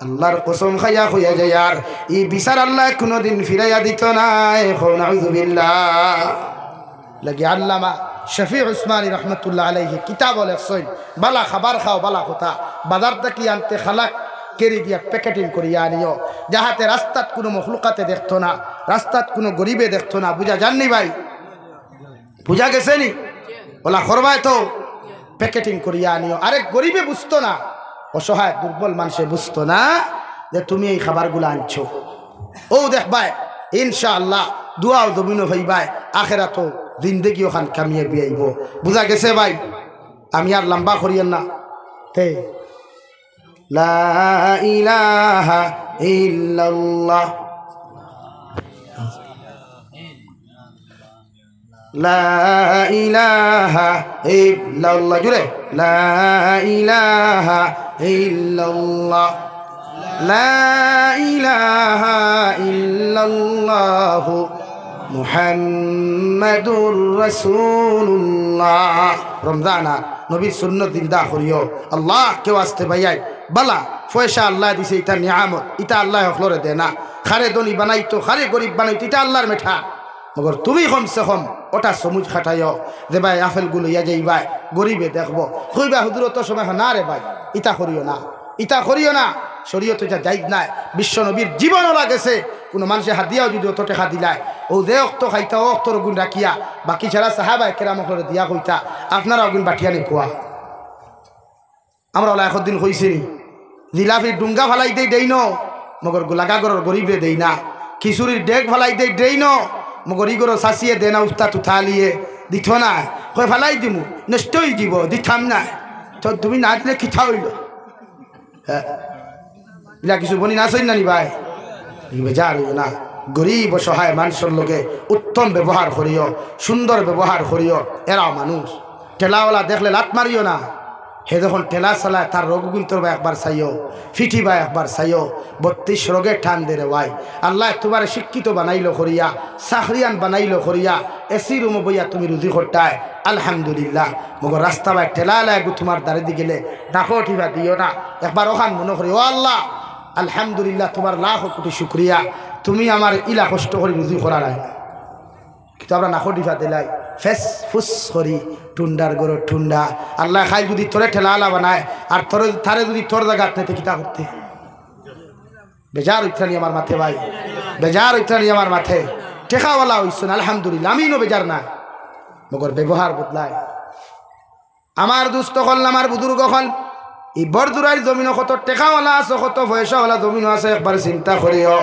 আল্লাহর কসম খাইয়া কইয়া যাইয়ার, ই বিচার আল্লায় কুনুদিন ফিরাইয়া দিতো নায়। কও নাউজুবিল্লাহ। লাগি আল্লামা শফি উসমানী রহমতুল্লাহ আলাইহি কিতাবো লেখছইন, বালা খাবার খাও, বালা কথা, বাজার থাকি আনতে খালা ক্যারি দিয়া প্যাকেটিং করিয়া আনিও, যাহাতে রাস্তাত কুনু মখলুকাতে দেখতো না, রাস্তাত কুনু গরিবে দেখতো না। বুঝা যার নি ভাই? বুঝা গেছে নি? অলা করবায় তো, প্যাকেটিং করিয়া আনিও, আরেক গরিবে বুঝতো না, অসহায় দুর্বল মানষে বুঝতো না যে তুমি এই খাবারগুলা আনছো। অউ দেখবায়, ইনশাআল্লাহ, দুয়াও জমিনো পাইবায়, আখেরাতো জিন্দেগি অখান কামিয়াবি আইবো। বুঝা গেছে ভাই? আমি আর লম্বা করিয়ার না। তে লা ইলাহা ইল্লাল্লাহ। লা ইলাহা ইল্লাল্লাহ। জুরে। লা ইলাহা ইল্লাল্লাহ। লা ইলাহা ইল্লাল্লাহু মুহাম্মাদুর রাসূলুল্লাহ। রমজান আর নবীর সুন্নত জিন্দা করিও। আল্লাহ, কেউ আস্তে ভাইয়াই বালা পয়সা আল্লায় দিছে, ইতা নিয়ামত, ইতা আল্লায় হকলরে দে না। খারে ধনী বানাইতো, খারে গরিব বানাইতো, ইতা আল্লার matter। মগর তুমি কমসে কম অটা সমুজ খাটাইও, যে ভাই আপেলগু লইয়া যাইবায়, গরিবে দেখবো। কইবা, "হুজুর, অত সময় হয় না রে ভাই, ইতা করিও না, ইতা করিও না।" শরীয়তো ইতা জায়েজ নায়। বিশ্ব নবীর জীবন অলা গেছে, কুনু মানষে হাদিয়াও যুদি অত টেকা দিলায়, অউ যে অক্ত খাইতা, অউ অক্তর অগুন রাখিয়া, বাকি সারা সাহাবায়ে কেরাম অকলরে দিয়া কইতা, "আপনারা অগুন বাটিয়া নি খোয়া।" আমরা অলা একদিন কইছি নি, জিলাফির ডুঙ্গা ফালাই দেই ড্রেইনো, মগর গোলাগা ঘরর গরিবরে দেই না। খিচুড়ির ডেগ ফালাই দেই ড্রেইনো, মগর ই ঘরর চাচিয়ে দেয় না, উস্তাদ উঠালিয়ে দিত না। কয়, "ফালাই দিমু, নষ্ট অইযিবো, দিতাম না।" তো তুমি না দিলে কিতা অইলো? হ্যাঁ। ইলা কিছু বনি না চইন না নি ভাই? বেজার অইও না। গরিব অসহায় মানষর লগে উত্তম ব্যবহার করিও, সুন্দর ব্যবহার করিও। এরাও মানুষ। ঠেলাওয়ালা দেখলে লাত মারিও না। হে যখন ঠেলা চালায়, তার রোগ গুন্তর বা একবার চাইও, ফিটি বা একবার চাইও। বত্রিশ রোগে টান দে রে ভাই। আল্লায় তুমারে শিক্ষিত বানাইলো করিয়া, চাকরিয়ান বানাইলো করিয়া, এসি রুমো বইয়া তুমি রুজি করতায়, আলহামদুলিল্লাহ। মগর রাস্তা বায় ঠেলাওয়ালা এগু তুমার দারেদি গেলে নাকো টিপা দিও না। একবার অখান মনো করি, "ও আল্লাহ, আলহামদুলিল্লাহ, তুমার লাখ কোটি শুকরিয়া, তুমি আমার ইলা কষ্ট করি রুজি করারায় না।" কিন্তু আমরা নাকো টিপা দিলাই, ফেস ফুস করি, টুন্ডার ঘরর টুন্ডা। আল্লায় কাইল যুদি তোরে ঠেলাওয়ালা বানায়, আর তোরে, তারে যুদি তোর জাগাত নেয়, তে কিতা করতে? বেজার অইতরা নি আমার মাতে ভাই, বেজার অইতরা নি আমার মাতে। টেকাওয়ালা অইছইন, আলহামদুলিল্লাহ, আমিও বেজার না, মগর ব্যবহার বদলায়। আমার দুস্ত অকল, আমার বুজুর্গ অকল, ই বড়জুড়াইর জমিনো কত টেকাওয়ালা আছে, কত পয়সাওয়ালা জমিনো আছে, একবার চিন্তা করিও।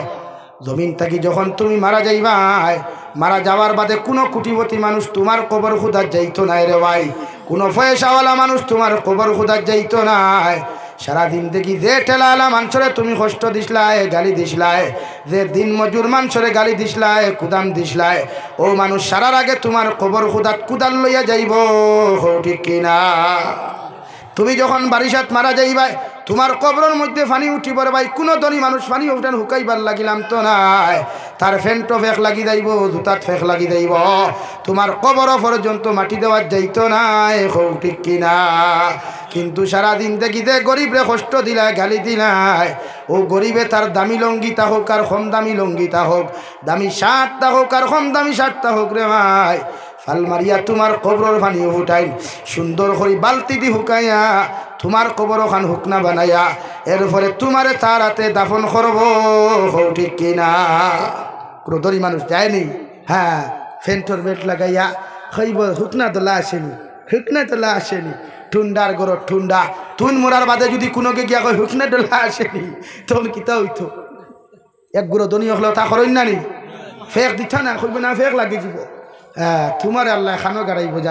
জমিন থাকি যখন তুমি মারা যাইবায়, মারা যাওয়ার বাদে কুনু কোটিপতি মানুষ তুমার কবর খুদাত যাইতো নায় রে ভাই, কুনু পয়সাওয়ালা মানুষ তুমার কবর খুদাত যাইতো নায়। সারা জিন্দেগি যে ঠেলাওয়ালা মানষরে তুমি কষ্ট দিছলায়, গালি দিছলায়, যে দিন মজুর মানষরে গালি দিছলায়, কুদাম দিছলায়, অউ মানুষ সারার আগে তুমার কবর খুদাত কুদাল লইয়া যাইবো, কও ঠিক কি না? তুমি যখন বারিশাত মারা যাইবায়, তুমার কবরর মধ্যে পানি উঠিবো রে ভাই, কুনু ধনী মানুষ পানি উঠান হুকাইবার লাগি লামতো নায়, তার ফেন্টো ফেক লাগি যাইবো, জুতাত ফেক লাগি যাইবো, তুমার কবরো পর্যন্ত মাটি দেওয়াত যাইতো নায়, কও ঠিক কি না? কিন্তু সারা জিন্দেগি যে গরিবরে কষ্ট দিলায়, গালি দিলায়, অউ গরিবে তার দামি লুঙ্গি থাকউক আর কম দামি লুঙ্গি থাকউক, দামি শার্ট থাকউক আর কম দামি শার্ট থাকউক রে ভাই, ফাল মারিয়া তুমার কবরর পানি উঠাইন, সুন্দর করি বালতিদি হুকাইয়া, তুমার কবর অখান হুকনা বানাইয়া, এরপরে তুমারে তার আতে দাফন করবো, কও ঠিক কি না? কুনু ধনী মানুষ যায়নি? হ্যাঁ, ফেন্টোর বেল্ট লাগাইয়া কইবো, "হুকনা ডলা আছেনি, হুকনা ডলা আছেনি।" টুন্ডার ঘরর টুন্ডা। তুইন মরার বাদে যুদি কুনুগে গিয়া কয়, "হুকনা ডলা আছেনি?" তখন কিতা অইতো? এক গুরু ধনী অকলে তা করইন না নি? ফেক দিতা না, কইবো না, ফেক লাগি যিবো। হ্যাঁ, তুমারে আল্লায় খানো গাড়াইবো, জান।